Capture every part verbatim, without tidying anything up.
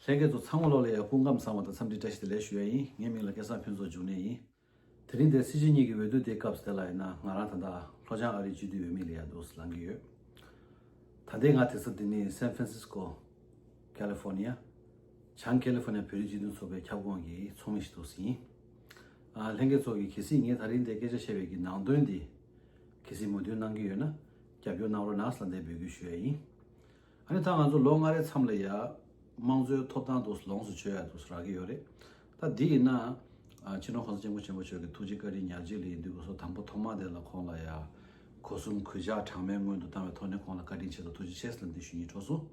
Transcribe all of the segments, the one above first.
ལྷན་རྒྱས་ཚོ་ཚང་མ་ལོ་ལ་ཡ་སྐུ་ཁམས་བཟང་བ་དང་འཚམས་འདྲི་བཀྲ་ཤིས་བདེ་ལེགས་ཞུ་ཡ་ཡིན། ངའི་མིང་ལ་སྐལ་བཟང་ཕུན་ཚོགས་འབྱུང་གནས་ཡིན། དེ་རིང་འདིར་སྲིད་སྤྱི་གཉིས་ཀྱི་འོས་བསྡུ་དེ་སྐབས་སུ་དེ་ལ་ཡིན་ན་ང་རང་ད་ལྟ་ལྷོ་བྱང་ཨ་རིའི་སྤྱི་འཐུས་འོས་མི་ལ་ཡ་འདུག་སེ་ལངས་ཀྱི་ཡོད། ད་ལྟའི་ང་དེ་ས་འདི་ནི་སན་ཧྥ་རན་སིས་ཀོ། ཀ་ལི་ཧྥོར་ནི་ཡ། བྱང་ཀ་ལི་ཧྥོར་ནི་ཡ་བོད་རིགས་སྤྱི་མཐུན་ཚོགས་པའི་ཁྱབ་ཁོངས་ཀྱི་ཚོགས་མི་ཞིག་འདུག་སེ་ཡིན། ཨ་ལྷན་རྒྱས་ཚོ་གིས་གལ་སྲིད་ངས་ད་རིང་འདིར་སྐད་ཆ་བཤད་པའི་གི་ནང་དོན་འདི་གལ་སྲིད་མོས་མཐུན་གནང་གི་ཡོད་ན་རྒྱབ་སྐྱོར་གནང་རོགས་གནང་ཟེར་འདིར་འབོད་སྐུལ་ཞུ་ཡ་ཡིན། ཨ་ནི་ད་ང་ཚོ་ལོ་ལྔ་རེའི་མཚམས་ལ་ཡ་དམངས་གཙོའི་ཐོབ་ཐང་དུ་ལོངས་སུ་སྤྱོད་ཡ་དུ་རག་གི་ཡོད་རེད། ད་འདི་ཡིན་ན་ཨ་སྤྱི་ནོར་༸གོང་ས་༸སྐྱབས་མགོན་ཆེན་པོ་མཆོག་གི་ཐུགས་རྗེ་བཀའ་དྲིན་ཉག་གཅིག་ལ་ཡིན་དུས་སྐབས་སུ་དང་པོ་ཐོག་མ་དེ་ལ་ཁོང་ལ་ཡ་སྒོ་གསུམ་གུས་ཕྱག་གྲངས་མེད་སྔོན་དུ་བཏང་བའི་ཐོག་ནས་ཁོང་ལ་བཀའ་དྲིན་ཆེ་དང་ཐུགས་རྗེ་ཆེ་ཟེར་འདི་ཞུ་སྙིང་བྲོ་སོང་།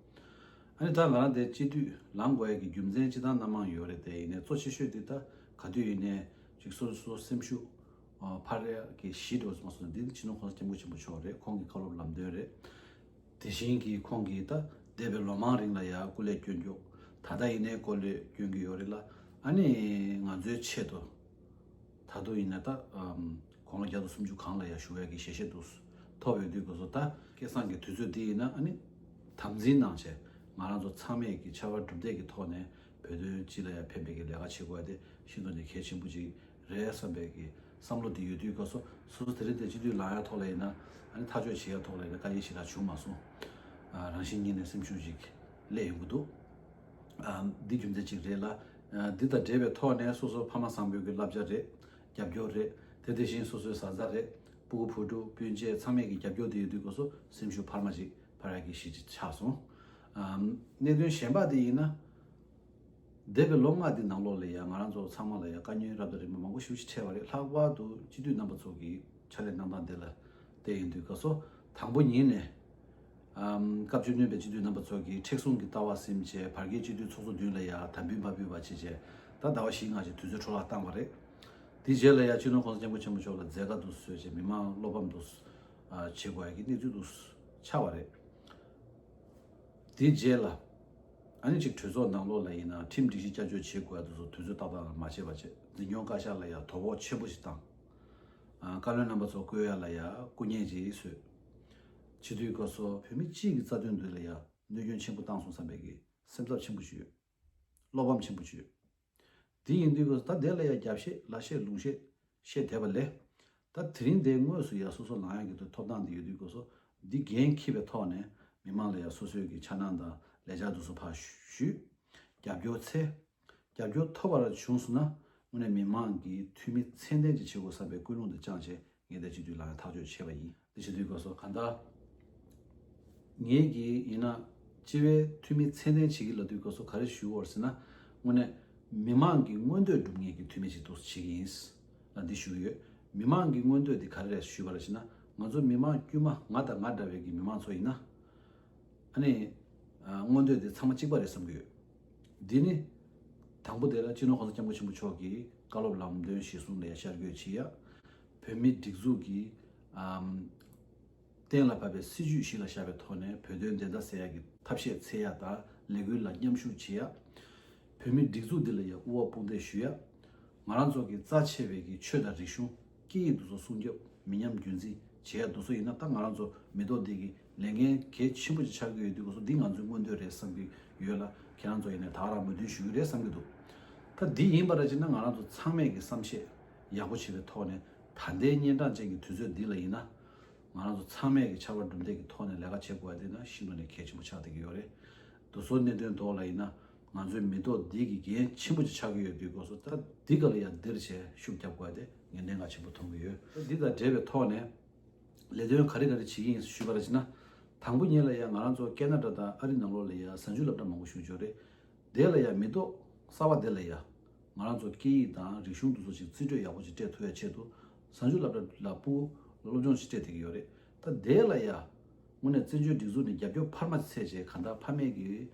ཨ་ནི་ད་ང་རང་དེ་སྤྱི་འཐུས་ལངས་དགོས་ཡ་གི་རྒྱུ་མཚན་སྤྱི་བཏང་སྣ་མང་ཡོད་རེད། དེ་ཡིན་ནའི་གཙོ་ཆེ་ཤོས་འདི་ད་ག་དུས་ཡིན་ནའི་ཅིག་སོ་སོ་སེམས་ཤུགས་ཨ་འཕར་ཡ་གི་གཞི་འདྲ་བོ་ཙམ་སོང་། འདི་ནི་སྤྱི་ནོར་༸གོང་ས་༸སྐྱབས་མགོན་ཆེན་པོ་མཆོག་རེད། ཁོང་གི་བཀའ་སློབ་ལམ་སྟོན་རེད། དེ་བཞིན་གྱི་ཁོང་གིས་ད་འདས་པའི་ལོ་མང་རིང་ལ་ཡང་སྐུ་ལས་བསྐྱོན་རྒྱུ། ད་ལྟ་ཡིན་ནའི་སྐུ་ལས་བསྐྱོན་གྱི་ཡོད་རེད་ལ། ཨ་ནི་ང་ཚོའི་ཆེད་དུ་ད་དུང་ཡིན་ན་ད་ཨམ་དགུང་ལོ་བརྒྱ་དང་སུམ་ཅུ་གང་ལ་ཡང་བཞུགས་ཡ་གི་ཞལ་བཞེས་འདུག་ཐོབ་ཡོད་དུས་སྐབས་སུ་ད་སྐལ་བཟང་གི་དུས་ཚོད་འདི་ཡིན་ན་ཨ་ནི་དམ་འཛིན་གནང་བྱས་ང་རང་ཚོ་ཚང་མས་ཀྱི་ཕྱར་བ་གྲུ་འདེགས་ཀྱི་ཐོག་ནས་བོད་དོན་སྤྱི་ལ་ཡང་ཕན་པའི་གི་ལས་ཀ་བྱེད་དགོས་ཡ་དེ་ཤིན་ཏུ་ནས་གལ་ཆེན་པོ་ཅིག་རེད་བསམ་པའི་གི་བསམ་བློ་དེ་ཡོད་དུས་སྐབས་སུ་སོ་སོ་དེ་རིང་དེ་སྤྱི་འཐུས་ལངས་ཡ་ཐོག་ལ་ཡིན་ན་ཨ་ནི་ཐག་གཅོད་བྱེད་ཡ་ཐོག་ལ་ཡིན་ན་དཀའ་ངལ་ཞེ་དྲག་བྱུང་མ་སོང་། ཨ་རང་བཞིན་ཉིད་ནས་སེམས་ཤུགས་ཅིག་སླེབས་ཡོང་གི་འདུག་ཨ་འདི་རྒྱུ་མཚན་ཅིག་རེད་ལ། ཨ་འདི་དང་འབྲེལ་བའི་ཐོག་ནས་སོ་སོ་ཕ་མ་བཟང་པོའི་གི་བསླབ་བྱ་རེད། རྒྱབ་སྐྱོར་རེད། དེ་དེ་བཞིན་སོ་སོའི་བཟའ་ཚང་རེད། སྤུ་གུ་བུ་ཕྲུག་སྤུན་མཆེད་ཚང་མས་ཀྱི་རྒྱབ་སྐྱོར་དེ་ཡོད་དུས་སྐབས་སུ་སེམས་ཤུགས་འཕར་མ་ཅིག་འཕར་ཡ་གི་གཞི་ཅིག་ཆགས་སོང་། ཨ་གནད་དོན་གཞན་པ་དེ་ཡིན་ན། འདས་པའི་ལོ་ལྔ་འདི་ནང་ལོགས་ལ་ཡང་ང་རང་ཚོ་ཚང་མ་ལ་ཡང་དཀའ་ངལ་རབ་དང་རིམ་པ་མང་པོ་ཞེ་པོ་ཅིག་འཕྲད་པ་རེད། ལྷག་པར་དུ་སྤྱི་འཐུས་རྣམ་པ་ཚོ་གི་ཕྱག་ལས་གནང་སྟངས་འདི་ལ་བལྟས་ཡོང་དུས་སྐབས་སུ་དང་པོ་ཉིད་ནས་ཨམ་སྐབས་བཅུ་བདུན་པའི་སྤྱི་འཐུས་རྣམ་པ་ཚོ་གིས་མཁྲེགས་བཟུང་གི་ལྟ་བ་ཟིན་བྱས་བར་བརྒལ་སྤྱི་འཐུས་ཚོགས་གཙོ་མདུན་ལ་ཡང་དམ་འབུལ་མ་ཕུལ་བ་བྱས་བྱས་ད་ཟླ་བ་བཞི་ལྔ་ཅིག་དུས་ཚོད་འཕྲོ་བརླག་བཏང་བ་རེད། དེ་རྗེས་ལ་ཡང་སྤྱི་ནོར་༸གོང་ས་༸སྐྱབས་མགོན་ཆེན་པོ་མཆོག་ལ་མཛད་དཀའ་དུ་བཟོས་བྱས་མི་མང་བློ་ཕམ་དུ་བྱེད་དགོས་ཡ་གི་གནས་ཚུལ་དུ་ཆགས་པ་རེད། དེའི་རྗེས་ལ། ཨ་ནི་ཅིག་གྲོས་ཚོགས་ནང་ལོགས་ལ་ཡིན་ན་ཁྲིམས་སྒྲིག་གཞི་བསྐྱར་བཅོས་བྱེད་དགོས་ཡ་དེ་ཚོ་དུས་ཚོད་ཏག་ཏག་ལ་མ་བྱས་པ་བྱས། འཛིན་སྐྱོང་བཀའ་ཤག་ལ་ཡང་དོ་ཕོག་ཆེན་པོ་ཞིག་བཏང་། ཨ་བཀའ་བློན་རྣམ་པ་ཚོ་བསྐོ་ཡ་ལ་ཡང་སྐུ་ཉེས་ཅིག་བཟོས། བྱེད་དུས་སྐབས་སུ་བོད་མི་སྤྱི་ཡི་རྩ་དོན་འདི་ལ་ཡང་གནོད་སྐྱོན་ཆེན་པོ་བཏང་སོང་བསམ་པའི་གི་སེམས་འཚབ་ཆེན་པོ་ཞིག་ཡོད། བློ་ཕམ་ཆེན་པོ་ཞིག་ཡོད། དེ་ཡིན་དུས་སྐབས་སུ་ད་དེ་ལ་ཡང་རྒྱབ་བཤད་ལ་བཤད་ལུང་བཤད་བཤད་བསྡད་པ་ལས། ད་དེ་རིང་དེ་དངོས་སུ་ཡང་སོ་སོ་ལངས་ཡག་གི་ཐོབ་ཐང་དེ་ཡོད་དུས་སྐབས་སུ་འདི་འགན་འཁྱེར་བའི་ཐོག་ནས་མི་མང་ལ་ཡང་སོ་སོའི་གི་འཆར་སྣང་དང་ལས་འཆར་དེ་ཚོ་ཕར་ཞུས། རྒྱབ་སྐྱོར་འཚོལ། རྒྱབ་སྐྱོར་ཐོབ་པ་ར་བྱུང་སོང་ན་དངོས་གནས་མི་མང་གི་འཐུས་མི་ཚད་ལྡན་ཅིག་བྱེད་དགོས་བསམ་པའི་ཀུན་སློང་དེ་བཅངས་བྱས། ངས་དེ་སྤྱི་འཐུས་ལ་ཡང་ཐག་གཅོད་བྱས་པ་ཡིན། དེ་བྱེད་དུས་སྐབས་སུ་གང་ལྟར། ངེད་ཀྱིས་ཡིན་ན་སྤྱི་པའི་འཐུས་མི་ཚད་ལྡན་བྱེད་ཀྱི་ལབ་དུས་སྐབས་སུ་ག་རེ་ཞུ་དགོས་ཟེར་ན། དངོས་གནས་མི་མང་གི་མངོན་འདོད་སྒྲུབ་མཁན་གྱི་འཐུས་མི་ཞིག་ཏུ་བྱེད་ཀྱི་ཡིན། ལ་འདི་ཞུ་གི་ཡོད། མི་མང་གི་མངོན་འདོད་འདི་ག་རེ་རེད་ཞུས་པ་རེད་ཟེར་ན། ང་ཚོ་མི་མང་དཀྱུས་མ་ང་དང་ང་འདྲ་བའི་གི་མི་མང་ཚོ་ཡིན་ན། ཨ་ནི། ཨ་མངོན་འདོད་དེ་ཚང་མ་གཅིག་པ་རེད་བསམ་གྱི་ཡོད། འདི་ནི། དང་པོ་དེ་ལ་སྤྱི་ནོར་༸གོང་ས་༸སྐྱབས་མགོན་ཆེན་པོ་མཆོག་གིས་བཀའ་སློབ་ལམ་སྟོན་གཞིར་བཟུང་ལ་ཤར་བསྐྱོད་བྱེད་ཡ། བོད་མིའི་སྒྲིག་འཛུགས་ཀྱི་ཨམ་གཏན་ལ་ཕབ་པའི་སྲིད་ཇུས་གཞི་ལ་བཞག་པའི་ཐོག་ནས་བོད་དོན་བདེན་མཐའ་གསལ་ཡ་གི་ཐབས་ཤེས་འཚོལ་ཡ་དང་ལས་འགུལ་ལ་མཉམ་ཞུགས་བྱེད་ཡ། བོད་མིའི་སྒྲིག་འཛུགས་འདི་ལ་ཡང་དབུ་བ་དཔུང་འདེགས་ཞུ་ཡ། ང་རང་ཚོ་གི་རྩ་ཆེ་བའི་གི་ཆོས་དང་རིག་གཞུང་སྐད་ཡིག་འདི་ཚོ་སྲུང་སྐྱོབ་མི་ཉམས་རྒྱུན་འཛིན་བྱེད་ཡ་འདི་ཚོ་ཡིན་ན་ད་ང་རང་ཚོ་མི་ཐོག་འདི་གི་ལས་འགན་གལ་ཆེན་པོ་ཅིག་ཆགས་ཀྱི་ཡོད་དུས་སྐབས་སུ་འདི་ང་ཚོའི་མངོན་འདོད་རེད་བསམ་གྱི་ཡོད་ལ་ཁྱེད་རང་ཚོ་ཡིན་ནའི་ད་ག་རང་མོས་མཐུན་ཞུ་གི་རེད་བསམ་གྱི་འདུག་ད་འདི་ཡིན་པ་ར་ཅིག་ན་ང་རང་ཚོ་ཚང་མས་གི་བསམ་ཤེས་ཡག་པོ་བྱེད་པའི་ཐོག་ནས་ད་ལྟའི་གཉན་འཕྲང་ཅན་གྱི་དུས་ཚོད་འདི་ལ་ཡིན་ན། ང་རང་ཚོ་ཚང་མས་ཀྱི་ཕྱར་བ་གྲུ་འདེགས་ཀྱི་ཐོག་ནས་ལས་ཀ་བྱེད་དགོས་པ་དེ་ན་ཤིན་ཏུ་ནས་གལ་ཆེན་པོ་ཆགས་བསྡད་ཀྱི་ཡོད་རེད། དེ་ཚོ་གནད་དོན་ཐོག་ལ་ཡིན་ན་ང་ཚོའི་མི་ཐོག་འདི་གི་འགན་ཆེན་པོ་ཅིག་ཆགས་ཀྱི་ཡོད་དུས་སྐབས་སུ་ད་འདི་ག་ལ་ཡང་འདིར་བྱས་ཤུགས་རྒྱབ་དགོས་པ་དེ་ངས་གནད་འགག་ཆེན་པོ་མཐོང་གི་ཡོད། འདི་དང་འབྲེལ་བའི་ཐོག་ནས་ལས་དོན་ག་རེ་ག་རེ་བྱེད་ཀྱི་ཡིན་ཞུས་པ་ར་ཅིག་ན། དང་པོ་ཉིད་ལ་ཡང་ང་རང་ཚོ་ཁེ་ན་ཌ་དང་ཨ་རི་ནང་ལོགས་ལ་ཡང་གཟའ་མཇུག་སློབ་གྲྭ་མང་པོ་ཞུགས་ཡོད་རེད། དེ་ལ་ཡང་མི་ཐོག་གསར་པ་དེ་ལ་ཡང་ང་རང་ཚོ་སྐད་ཡིག་དང་རིག་གཞུང་དེ་ཚོ་ཅིག་རྩིས་སྤྲོད་ཡག་པོ་ཅིག་སྤྲད་ཐུབ་ཡ་ཆེད་དུ་གཟའ་མཇུག་སློབ་གྲྭ་ལ་སྤུ་གུ་སློབ་སྦྱོང་ཅིག་སྤྲད་བསྡད་ཀྱི་ཡོད་རེད། ད་དེ་ལ་ཡང་དངོས་གནས་བཙན་བྱོལ་སྒྲིག་འཛུགས་ནས་རྒྱབ་སྐྱོར་འཕར་མ་ཅིག་འཚོལ་བྱས་གང་ལྟར་ཕ་མས་ཀྱི་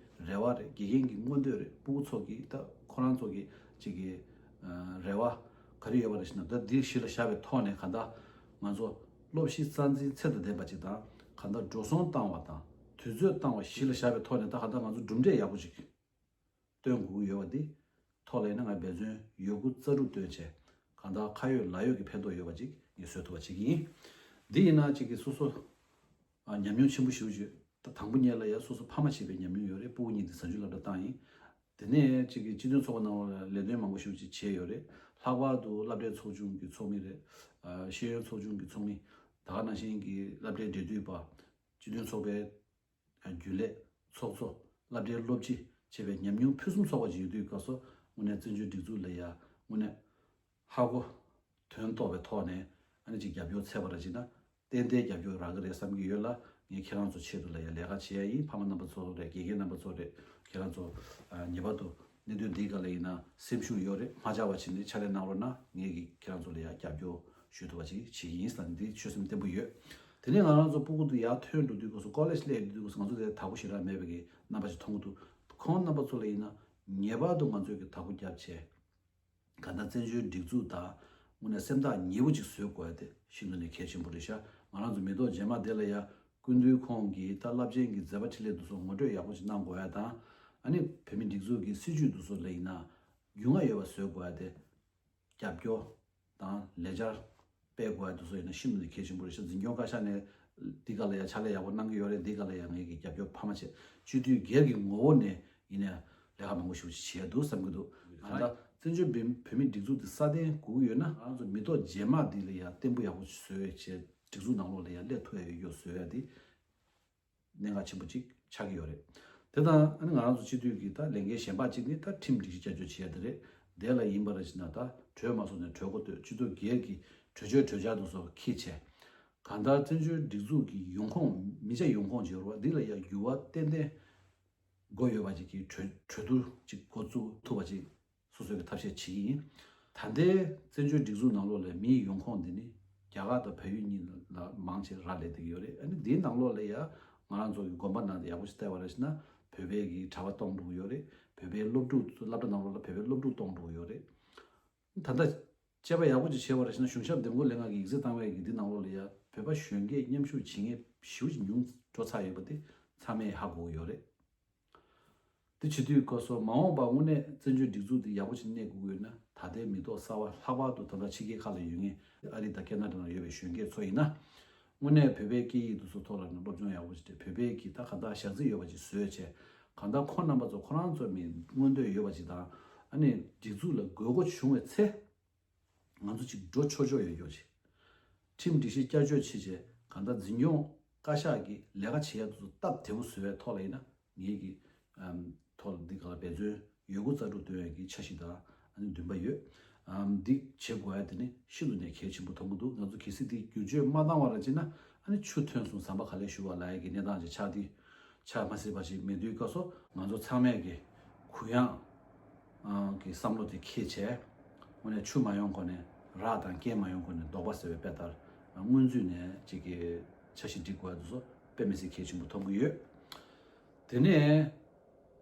རེ་བ་རེད། དགེ་རྒན་གྱི་མངོན་འདོད་རེད། སྤུ་གུ་ཚོ་གི་ད་ཁོ་རང་ཚོ་གི་ཅིག་གི་རེ་བ་ག་རེ་ཡོད་པ་རེད་ཟེར་ན། ད་འདི་གཞི་ལ་བཞག་པའི་ཐོག་ནས་གང་ལྟར་ང་ཚོ་སློབ་གཞི་རྩ་འཛིན་ཚད་དང་ལྡན་པ་ཅིག་དང་གང་ལྟར་འགྲོ་སོང་བཏང་བ་དང་དུས་ཚོད་བཏང་བ་གཞི་ལ་བཞག་པའི་ཐོག་ནས་ད་གང་ལྟར་ང་ཚོ་གྲུབ་འབྲས་ཡག་པོ་ཅིག་སྟོན་དགོས་ཀྱི་ཡོད་པ་འདི་ཐོག་ལ་ཡིན་ན་ང་འབད་བརྩོན་ཡོད་རྒུ་རྩལ་སྤྲུགས་བཏོན་བྱས་གང་ལྟར་ཁ་ཡོད་ལག་ཡོད་ཀྱི་ཕན་ཐོགས་ཡོད་པ་ཅིག་ངས་བཟོ་ཐུབ་པ་བྱེད་ཀྱི་ཡིན། འདི་ཡིན་ན་ཅིག་གི་སོ་སོ་ཨ་ཉམས་མྱོང་ཆེན་པོ་ཞེ་པོ་ཅིག་ད་དང་པོ་ཉིད་ལ་ཡ་སོ་སོ་ཕ་མ་བྱས་པའི་ཉམས་མྱོང་ཡོད་རེད། སྤུ་གུ་གཉིས་འདི་གཟའ་མཇུག་སློབ་གྲྭ་བཏང་ཡིན། དེ་ནས་གཅིག་གི་སྤྱི་མཐུན་ཚོགས་པ་ནང་ལ་ལས་དོན་མང་པོ་ཞེ་པོ་ཅིག་བྱས་ཡོད་རེད། ལྷག་པར་དུ་སློབ་གྲྭའི་ཚོགས་ཆུང་གི་ཚོགས་མི་རེད། ཨ་ཤེས་ཡོན་ཚོགས་ཆུང་གི་ཚོགས་མི། ད་ག་ནང་བཞིན་གྱི་སློབ་གྲྭའི་འབྲེལ་མཐུད་པ། སྤྱི་མཐུན་ཚོགས་པའི་རྒྱུན་ལས། ཚོགས་གཙོ། སློབ་གྲྭའི་སློབ་སྤྱི་བྱས་པའི་ཉམས་མྱོང་ཕུན་སུམ་ཚོགས་པ་ཅིག་ཡོད་དུས་སྐབས་སུ་དངོས་གནས་བཙན་བྱོལ་སྒྲིག་འཛུགས་ལ་ཡ་དངོས་གནས་ཧ་གོ་དོན་རྟོགས་པའི་ཐོག་ནས་ཨ་ནི་ཅིག་རྒྱབ་སྐྱོར་འཚལ་བ་ར་ཅིག་ན་ཏན་ཏན་རྒྱབ་སྐྱོར་རག་གི་རེད་བསམ་གྱི་ཡོད་ལ། ངས་ཁྱེད་རང་ཚོ་ཆེད་དུ་ལ་ཡ་ལས་ཀ་བྱེད་ཡ་ཡིན། ཕ་མ་རྣམ་པ་ཚོ་རེད། དགེ་རྒན་རྣམ་པ་ཚོ་རེད། ཁྱེད་རང་ཚོ་ཨ་ངེས་པར་དུ་གནད་དོན་འདིའི་སྒང་ལ་ཡིན་ན་སེམས་ཤུགས་ཡོད་རེད། མ་ཆག་པ་བྱས་ནས་ཕྱག་ལས་གནང་རོགས་གནང་། ངས་ཀྱིས་ཁྱེད་རང་ཚོ་ལ་ཡ་རྒྱབ་སྐྱོར་ཞུ་ཐུབ་པ་ཅིག་བྱེད་ཀྱི་ཡིན་ཟེར་ནས་འདི་ཆོད་སེམས་བརྟན་པོ་ཡོད། དེ་ནས་ང་རང་ཚོ་སྤུ་གུ་དེ་ཡར་ཐོན་འགྲོ་དུས་སྐབས་སུ་ཀོ་ལེཇ་སླེབས་དུས་སྐབས་སུ་ང་ཚོ་དེ་དགའ་པོ་ཞེ་དྲག་མེད་པའི་གི་རྣམ་པ་ཞིག་མཐོང་གི་འདུག་ཁོང་རྣམ་པ་ཚོ་ལ་ཡིན་ན་ངེས་པར་དུ་ང་ཚོས་ཀྱི་དག་པོ་རྒྱབ་བྱས། གང་ལྟར་བཙན་བྱོལ་སྒྲིག་འཛུགས་དང་དངོས་གནས་སེམས་ཐག་ཉེ་པོ་ཅིག་བཟོ་དགོས་ཡ་དེ་ཤིན་ཏུ་ནས་གལ་ཆེན་པོ་རེད་ཤག་ང་རང་ཚོ་མི་ཐོག་རྗེས་མ་དེ་ལ་ཡ་སྐུ་མདུན་ཁོང་གིས་ད་རླབས་ཆེན་གྱི་མཛད་པ་འཕྲིན་ལས་དེ་ཚོ་ངོ་སྤྲོད་ཡག་པོ་ཅིག་གནང་དགོས་ཡ་དང་། ཨ་ནི་བོད་མི་སྒྲིག་འཛུགས་ཀྱི་སྲིད་ཇུས་དེ་ཚོ་ལ་ཡིན་ན་རྒྱུས་མངའ་ཡོད་པ་བཟོ་དགོས་ཡ་དེ། རྒྱབ་སྐྱོར་དང་ལས་འཆར་སྤེལ་དགོས་ཡ་དེ་ཚོ་ཡིན་ན་ཤིན་ཏུ་ནས་གལ་ཆེན་པོ་རེད་ཤག་འཛིན་སྐྱོང་བཀའ་ཤག་ནས་འདི་ག་ལ་ཡ་ཕྱག་ལས་ཡག་པོ་གནང་གི་ཡོད་རེད། འདི་ག་ལ་ཡ་ངེད་ཀྱི་རྒྱབ་སྐྱོར་འཕར་མ་བྱེད། སྤྱི་འཐུས་སྒེར་གྱི་ངོ་བོ་ནས་ཡིན་ནའི་ལས་ཀ་མང་པོ་ཞེ་པོ་ཅིག་བྱས་འདུག་བསམ་གྱི་འདུག་གང་ལྟར་བཙན་བྱོལ་བོད་བོད་མིའི་སྒྲིག་འཛུགས་འདི་སྲ་བརྟན་དགོས་ཀྱི་ཡོད་ན་ང་རང་ཚོ་མི་ཐོག་རྗེས་མ་འདི་ལ་ཡ་བརྟན་པོ་ཡག་པོ་བཟོས་བྱས་སྒྲིག་འཛུགས་ནང་ལོགས་ལ་ཡ་སླེབས་ཐུབ་ཡ་ཡོད་ཡོད་བཟོ་ཡ་འདི། གནད་འགག་ཆེན་པོ་གཅིག་ཆགས་ཀྱི་ཡོད་རེད། དེ་དང་ཨ་ནི་ང་རང་ཚོ་སྤྱི་འཐུས་ཀྱི་ད་ལས་འགན་གཞན་པ་གཅིག་ནི་ད་ཁྲིམས་སྒྲིག་གཞི་བསྐྱར་བཅོས་བྱེད་ཡ་དེ་རེད། དེ་ལ་ཡིན་པ་རེད་ཅེ་ན་ད་གྲོས་མ་སོང་ནས་གྲོས་འགོ་བཏོད། སྤྱི་ཚོགས་སྒེར་གྱི་གྲོས་ཆོད་གྲོས་འཆར་དེ་ཚོ་འཁྱེར་བྱས། གང་ལྟར་བཙན་བྱོལ་སྒྲིག་འཛུགས་ཀྱི་ཡོང་ཁུངས་མི་སྐྱ་ཡོང་ཁུངས་བྱེད་རོགས་འདི་ལ་ཡ་འགྱུར་བ་ཏན་ཏན་དགོས་ཡོད་པ་ཅིག་གི་གྲོས་གྲོས་བསྡུར་ཅིག་འགོ་བཙུགས་ཐུབ་པ་ཅིག་སོ་སོའི་གི་ཐབས་ཤེས་བྱེད་ཀྱི་ཡིན། ད་ལྟའི་བཙན་བྱོལ་སྒྲིག་འཛུགས་ནང་ལོགས་ལ་མིའི་ཡོང་ཁུངས་འདི་ནི་རྒྱ་གར་དང་བལ་ཡུལ་གཉིས་ལ་མང་ཆེ་རག་ལས་བསྡད་ཀྱི་ཡོད་རེད། ཨ་ནི་འདིའི་ནང་ལོགས་ལ་ཡ་ང་རང་ཚོ་གི་དགོན་པ་ནང་དུ་ཡག་པོ་ཞིག་བལྟས་པ་རེད་ཟེར་ན་བོད་པའི་གི་གྲྭ་པ་གཏོང་འགྲོ་གི་ཡོད་རེད། བོད་པའི་སློབ་ཕྲུག་སློབ་གྲྭ་ནང་ལོགས་ལ་བོད་པའི་སློབ་ཕྲུག་གཏོང་འགྲོ་གི་ཡོད་རེད། ད་ལྟ་དཔྱད་པ་ཡག་པོ་ཅིག་བྱས་པ་རེད་ཟེར་ན་གཞུང་ཞབས་འདེམས་བསྐོ་ལྷན་ཁང་གི་ཡིག་ཚད་བཏང་བའི་གི་འདི་ནང་ལོགས་ལ་ཡ་བོད་པ་གཞོན་སྐྱེས་མཉམ་ཞུགས་བྱེད་མཁན་ཞེ་པོ་ཅིག་ཉུང་འགྲོ་ཚར་ཡོད་པ་དེ་ཚང་མས་ཧ་གོ་གི་ཡོད་རེད། དེ་བྱེད་དུས་སྐབས་སུ་མ་འོངས་པར་དངོས་གནས་བཙན་བྱོལ་སྒྲིག་འཛུགས་འདི་ཡག་པོ་ཞིག་གནས་དགོས་ཀྱི་ཡོད་ན་ད་ལྟའི་མི་ཐོག་གསར་པ་ལྷག་པར་དུ་ད་ལྟ་ཕྱི་རྒྱལ་ཁག་ལ་ཡོད་མཁན་ཨ་རི་དང་ཁེ་ན་ཌ་ནང་ཡོད་པའི་གཞོན་སྐྱེས་ཚོ་ཡིན་ན། དངོས་གནས་བོད་པའི་སྐད་ཡིག་དེ་ཚོ་ཐོག་ལ་ནི་སློབ་སྦྱོང་ཡག་པོ་ཞིག་སྤྲད། བོད་པའི་གི་ད་ག་འདྲ་ཞག་རྩི་ཡོད་པ་ཅིག་བཟོས་བྱས། གང་ལྟར་ཁོང་རྣམ་པ་ཚོ་ཁོ་རང་ཚོ་མི་མངོན་འདོད་ཡོད་པ་ཅིག་དང་། ཨ་ནི་སྒྲིག་འཛུགས་ལ་དགོས་མཁོ་བྱུང་བའི་ཚེ། ང་ཚོ་ཅིག་འགྲོ་ཆོག་ཆོག་ཡོད་ཡོད་ཅིག་ཁྲིམས་སྒྲིག་གཞི་བསྐྱར་བཅོས་བྱས་རྗེས་གང་ལྟར་འཛིན་སྐྱོང་བཀའ་ཤག་གི་ལས་ཀ་བྱེད་ཡ་དེ་ཚོ་སྟབས་བདེ་པོ་བཟོ་བའི་ཐོག་ལ་ཡིན་ན་ངེད་ཀྱི་ཨམ་ཐོག་ལ་འདི་ག་ལ་འབད་བརྩོན་ཡོད་རྒུ་རྩལ་སྤྲུགས་འདོན་ཡ་གི་འཆར་གཞི་དང་ཨ་ནི་འདུན་པ་ཡོད། ཨམ་འདི་བྱེད་དགོས་ཡ་དེ་ནི་ཤིན་ཏུ་ནས་གལ་ཆེན་པོ་མཐོང་གི་འདུག་ང་ཚོ་གལ་སྲིད་འདི་བསྒྱུར་བཅོས་མ་བཏང་བ་ར་བྱས་ན་ཨ་ནི་ཆུ་ཐོན་སོང་ཟམ་པ་ག་ལེར་ཞུ་བ་ལ་ཡ་གི་གནས་སྟངས་ཅིག་ཆགས་དུས། ཆ་མ་སྲིད་པ་ཞིག་མེད་དུས་སྐབས་སུ་ང་ཚོ་ཚང་མས་ཀྱི་གུ་ཡངས་ཀྱི་བསམ་བློ་དེ་འཁྱེར་བྱས། དངོས་གནས་ཆུ་མ་ཡོང་གོང་ནས་རགས་དང་རྐྱེན་མ་ཡོང་གོང་ནས་ལྡོག་པ་ཟེར་བའི་དཔེ་ལྟར་སྔོན་ཚུད་ནས་ཅིག་གི་འཆར་གཞི་སྒྲིག་དགོས་པ་དེ་ཚོ་དཔེ་མི་སྲིད་གལ་ཆེན་པོ་མཐོང་གི་ཡོད། དེ་ནས་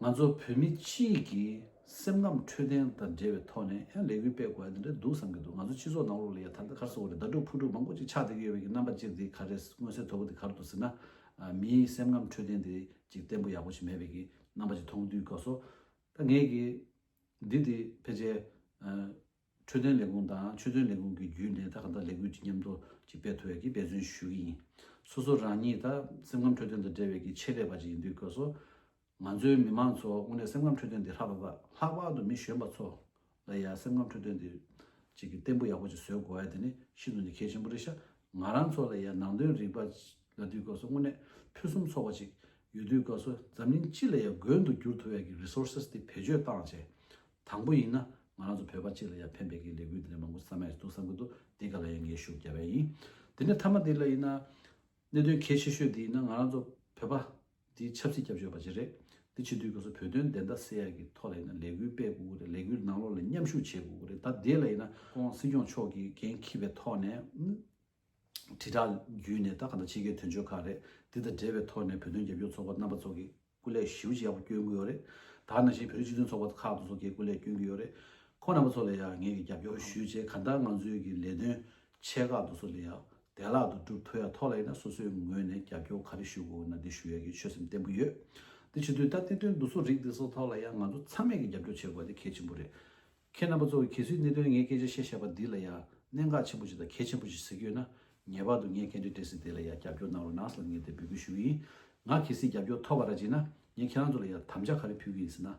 ང་ཚོ་བོད་མི་སྤྱིའི་གི་སེམས་ཁམས་འཕྲོད་བསྟེན་དང་འབྲེལ་བའི་ཐོག་ནས་ཡང་ལས་འགུལ་སྤེལ་དགོས་པ་དེ་འདྲ་འདུག་བསམ་གྱི་འདུག་ང་ཚོ་སྤྱི་ཚོགས་ནང་ལོགས་ལ་ཡང་ད་ལྟ་ག་རེ་ཟེར་དགོས་རེད། ཟླ་དྲུག་ཕུ་དྲུག་མང་པོ་ཅིག་ཆགས་བསྡད་ཀྱི་ཡོད་པའི་གི་རྣམ་པ་གཅིག་དེ་ག་རེ་མངོན་གསལ་དོད་པོ་དེ་ག་རེ་འདུག་ཟེར་ན། མིའི་སེམས་ཁམས་འཕྲོད་བསྟེན་དེ་ཅིག་བརྟན་པོ་ཡག་པོ་ཞིག་མེད་པའི་གི་རྣམ་པ་ཅིག་མཐོང་དུས་སྐབས་སུ། ད་ངས་ཀྱི་འདི་དེ་ཕལ་ཆེར་འཕྲོད་བསྟེན་ལས་ཁུངས་དང་ཆོས་དོན་ལས་ཁུངས་ཀྱི་བརྒྱུད་ནས་ད་ག་ད་ལས་འགུལ་ཅིག་མཉམ་དུ་ཅིག་སྤེལ་ཐུབ་ཡ་གི་འབད་བརྩོན་ཞུ་གི་ཡིན། སོ་སོ་རང་ཉིད་ད་སེམས་ཁམས་འཕྲོད་བསྟེན་དང་འབྲེལ་བའི་གི་ཆེད་ལས་པ་ཅིག་ཡིན་དུས་སྐབས་སུ། ང་ཚོའི་མི་མང་ཚོ་དངོས་གནས་སེམས་ཁམས་འཕྲོད་བསྟེན་འདི་ཧྲ་ཏག་ཏག་ལྷག་པར་དུ་མི་གཞོན་པ་ཚོ་ལ་ཡ་སེམས་ཁམས་འཕྲོད་བསྟེན་འདི་ཅིག་གི་བརྟན་པོ་ཡག་པོ་ཅིག་བཟོ་དགོས་ཡ་དེ་ནི་ཤིན་ཏུ་ནས་གལ་ཆེན་པོ་རེད་ཤག་ང་རང་ཚོ་ལ་ཡ་ནང་དོན་རིག་པ་ལབ་དུས་སྐབས་སུ་དངོས་གནས་ཕུན་སུམ་ཚོགས་པ་ཅིག་ཡོད་དུས་སྐབས་སུ་འཛམ་གླིང་སྤྱི་ལ་ཡ་མགོན་དུ་འགྱུར་ཐུབ་ཡ་གི་རི་སོར་སེས་དེ་བེད་སྤྱོད་བཏང་བྱས། དང་པོ་ཡིན་ན་ང་རང་ཚོ་བོད་པ་སྤྱི་ལ་ཡ་ཕན་པའི་གི་ལས་འགུལ་དེ་འདྲ་མང་པོ་བསམ་ཡ་ཞིག་འདུག་བསམ་གི་འདུག་འདི་ག་ལ་ཡ་ངས་ཤུགས་རྒྱབ་ཡ་ཡིན། དེ་ནས་མཐའ་མ་དེ་ལ་ཡིན་ན། གནད་དོན་གལ་ཆེ་ཤོས་དེ་ཡིན་ན་ང་རང་ཚོ་བོད་པ་འདི་ཆབ་སྲིད་སྐྱབས་བཅོལ་བ་ཅིག་རེད། འདི་བྱེད་དུས་སྐབས་སུ་བོད་དོན་བདེན་མཐའ་གསལ་ཡག་གི་ཐོག་ལ་ཡིན་ན་ལས་འགུལ་སྤེལ་དགོས་ཀྱི་རེད། ལས་འགུལ་ནང་ལོགས་ལ་མཉམ་ཞུགས་བྱེད་དགོས་ཀྱི་རེད། ད་དེ་ལ་ཡིན་ན་ཁོང་སྲིད་སྐྱོང་མཆོག་གིས་འགན་འཁྱེར་བའི་ཐོག་ནས་དྲིལ་བསྒྲགས་བརྒྱུད་ནས་ད་ག་ད་ཕྱི་རྒྱལ་དོན་གཅོད་ཁག་རེད། འདི་དང་འབྲེལ་བའི་ཐོག་ནས་བོད་དོན་རྒྱབ་སྐྱོར་ཚོགས་པ་རྣམ་པ་ཚོ་གིས་སྐུ་ལས་ཞེ་པོ་ཅིག་ཡག་པོ་སྐྱོན་གྱི་ཡོད་རེད། ད་ག་ནང་བཞིན་བོད་རིགས་སྤྱི་མཐུན་ཚོགས་པ་ཁག་དེ་ཚོ་གིས་སྐུ་ལས་སྐྱོན་གྱི་ཡོད་རེད། ཁོང་རྣམ་པ་ཚོ་ལ་ཡང་ངེད་ཀྱིས་རྒྱབ་སྐྱོར་ཞུས་བྱས་གང་ལྟར་ང་ཚོའི་གི་ལས་དོན་ཆེ་ཁག་དེ་ཚོ་ལ་ཡང་བདེ་བླག་ཏུ་སྒྲུབ་ཐུབ་ཡ་ཐོག་ལ་ཡིན་ན་སོ་སོའི་ངོས་ནས་རྒྱབ་སྐྱོར་ག་རེ་ཞུ་དགོས་ན་འདི་ཞུ་ཡ་གི་ཆོད་སེམས་བརྟན་པོ་ཡོད། འདི་བྱེད་དུས་ད་གནད་དོན་འདི་ཚོ་རིགས་འདི་ཚོ་ཐོག་ལ་ཡང་ང་ཚོ་ཚང་མས་ཀྱི་རྒྱབ་སྐྱོར་བྱེད་དགོས་པ་འདི་གལ་ཆེན་པོ་རེད། ཁྱེད་རྣམ་པ་ཚོ་གི་གལ་སྲིད་གནད་དོན་ངས་སྐད་ཆ་བཤད་བཞག་པ་འདི་ལ་ཡང་གནད་འགག་ཆེན་པོ་ཞིག་དང་གལ་ཆེན་པོ་ཞིག་ཟེར་གྱི་ཡོད་ན་ངེས་པར་དུ་ངས་སྐད་འཕྲིན་སྤྲད་ས་དེ་ལ་ཡང་རྒྱབ་སྐྱོར་གནང་རོགས་གནང་ཟེར་ངས་དེ་འབོད་སྐུལ་ཞུ་གི་ཡིན། ང་གལ་སྲིད་རྒྱབ་སྐྱོར་ཐོབ་པ་ར་བྱས་ན་ངས་ཁྱེད་རང་ཚོ་ལ་ཡང་དམ་བཅའ་ག་རེ་ཕུལ་གྱི་ཡིན་ཟེར་ན།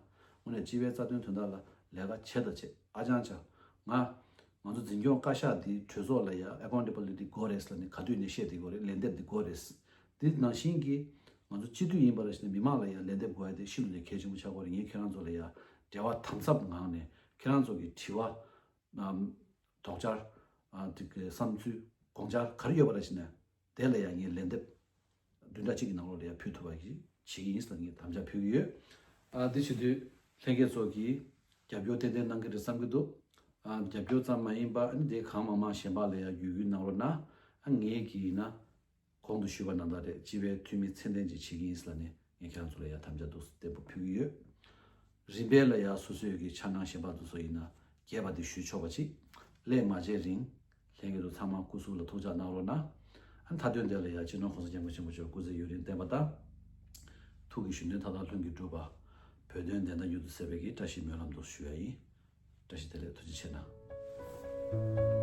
དངོས་གནས་སྤྱི་པའི་རྩ་དོན་དོན་དག་ལ་ལས་ཀ་བྱེད་དང་བྱེད། ཨ་ཅང་ཅང་། ང་ང་ཚོ་འཛིན་སྐྱོང་བཀའ་ཤག་འདི་གྲོས་ཚོགས་ལ་ཡ་ཨེ་ཀའུན་ཊེ་བི་ལི་ཊི་དགོས་རེད་ལབ་ནས་ག་དུས་ནས་བཤད་བསྡད་ཀྱི་ཡོད་རེད། ལན་འདེབས་འདི་དགོས་རེད། འདི་ནང་བཞིན་གྱི་ང་ཚོ་སྤྱི་འཐུས་ཡིན་པ་ལ་བྱས་ནས་མི་མང་ལ་ཡ་ལན་འདེབས་དགོས་ཡ་དེ་ཤིན་ཏུ་ནས་གལ་ཆེན་པོ་ཆགས་ཀྱི་ཡོད་རེད། ངས་ཁྱེད་རང་ཚོ་ལ་ཡ་འབྲེལ་བ་དམ་ཟབ་ངང་ནས་ཁྱེད་རང་ཚོ་གི་དྲི་བ་ནམ་དོགས་འཆར་ཨ་དེ་གི་བསམ་ཚུལ་དགོངས་འཆར་ག་རེ་ཡོད་པ་ལ་བྱས་ནས་དེ་ལ་ཡང་ངས་ལན་འདེབས་བདུན་ཕྲག་གཅིག་གི་ནང་ལོགས་ལ་ཡང་ཕུལ་ཐུབ་པ་ཞིག་བྱེད་ཀྱི་ཡིན་ཟེར་ངས་དམ་བཅའ་ཕུལ་གྱི་ཡོད། ཨ་དེ་བྱེད་དུས་ལྷན་རྒྱས་ཚོ་གིས་རྒྱབ་སྐྱོར་ཏན་ཏན་གནང་གི་རེད་བསམ་གྱི་འདུག་ཨ་རྒྱབ་སྐྱོར་ཙམ་མ་ཡིན་པ་ཨ་ནི་དེ་གང་མང་མང་གཞན་པ་ལ་ཡང་བརྒྱུད་སྐུལ་གནང་རོགས་གནང་། ཨ་ངས་ཀྱིས་ཡིན་ན། གོང་དུ་ཞུས་པ་ནང་ལྟར་རེད། སྤྱི་པའི་འཐུས་མི་ཚད་ལྡན་ཅིག་བྱེད་ཀྱི་ཡིན་ཟེར་ནས་ངས་ཁྱེད་རང་ཚོ་ལ་ཡང་དམ་བཅའ་འདུག་བརྟན་པོ་ཕུལ་གྱི་ཡོད། རིམ་པས་ལ་ཡང་སོ་སོའི་གི་འཆར་སྣང་གཞན་པ་དེ་ཚོ་ཡིན་ན་རྒྱས་པ་དེ་ཞུ་ཆོག་པ་ཅིག་སླད་མ་བརྗེད་རིང་ལྷན་རྒྱས་ཚོ་ཚང་མ་སྐུ་གཟུགས་ལ་ཐུགས་ཅག་གནང་རོགས་གནང་། ཨ་མཐའ་དོན་དེ་ལ་ཡང་སྤྱི་ནོར་༸གོང་ས་༸སྐྱབས་མགོན་ཆེན་པོ་མཆོག་སྐུ་ཚེ་ཡུན་རིང་བརྟན་པ་དང་། ཐུགས་ཀྱི་བཞེད་དོན་མཐའ་དག་ལྷུན་གྱིས་གྲུབ་པ། བོད་དོན་བདེན་མཐའ་མྱུར་དུ་གསལ་བའི་གི་བཀྲ་ཤིས་སྨོན་ལམ་དུ་ཞུ་ཡ་ཡིན། བཀྲ་ཤིས་བདེ་ལེགས། ཐུགས་རྗེ་ཆེ་གནང་།